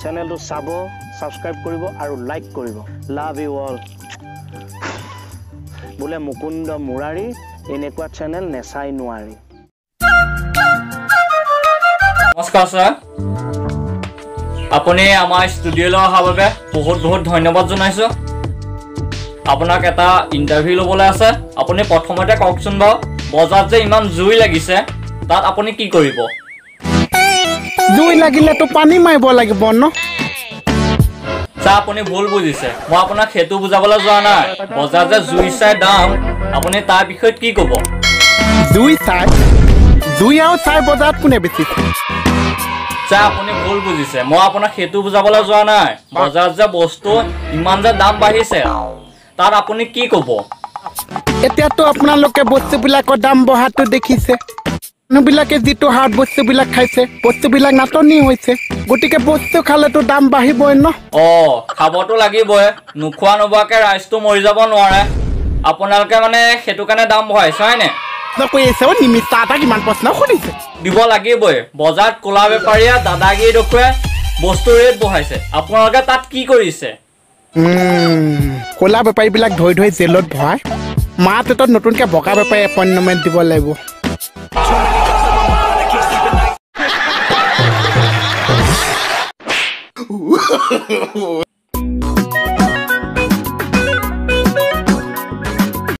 চেনেলটো চাব, ছাবস্ক্ৰাইব কৰিব আৰু লাইক কৰিব। লাভ you all. বোলে মুকুন্দ মুৰাৰী, এনেকুৱা চেনেল নেচাই নোৱাৰি। নমস্কাৰ ছাৰ, আপুনি আমাৰ ষ্টুডিঅ'লৈ অহাৰ বাবে বহুত বহুত ধন্যবাদ জনাইছোঁ। আপোনাক এটা ইণ্টাৰভিউ ল'বলৈ আছে। আপুনি প্ৰথমতে কওকচোন বাৰু, বজাৰত যে ইমান জুই লাগিছে, তাত আপুনি কি কৰিব? জুই লাগিলেতো পানী মাৰিব লাগিব ন। ছাৰ, আপুনি ভুল বুজিছে, মই আপোনাক সেইটো বুজাবলৈ যোৱা নাই। বজাৰত যে জুই চাই দাম, আপুনি তাৰ বিষয়ত কি ক'ব? জুই চাই? জুই আৰু চাই বজাৰত কোনে বেচিছে? ছাৰ, আপুনি ভুল বুজিছে, মই আপোনাক সেইটো বুজাবলৈ যোৱা নাই। বজাৰত যে বস্তু ইমান যে দাম বাঢ়িছে, তাত আপুনি কি ক'ব? এতিয়াতো আপোনালোকে বস্তুবিলাকৰ দাম বঢ়াটো দেখিছে। মানুহবিলাকে যিটো হাৰত বস্তুবিলাক খাইছে, বস্তুবিলাক নাটনি হৈছে। গতিকে বস্তু খালেতো দাম বাঢ়িবই ন। অঁ, খাবতো লাগিবই, নোখোৱা নোবোৱাকে ৰাইজটো মৰি যাব নোৱাৰে। আপোনালোকে মানে সেইটো কাৰণে দাম বঢ়াইছে, হয়নে? কৈ আছে অ', নিমিত্তা এটা কিমান প্ৰশ্ন সুধিছে। দিব লাগিবই। বজাৰত ক'লা বেপাৰীয়ে দাদাগিৰি দেখুৱাই বস্তুৰ ৰেট বঢ়াইছে, আপোনালোকে তাত কি কৰিছে? ক'লা বেপাৰীবিলাক ধৰি ধৰি জেলত ভৰাই মা পেটত নতুনকৈ বগা বেপাৰী এপইণ্টমেণ্ট দিব লাগিব।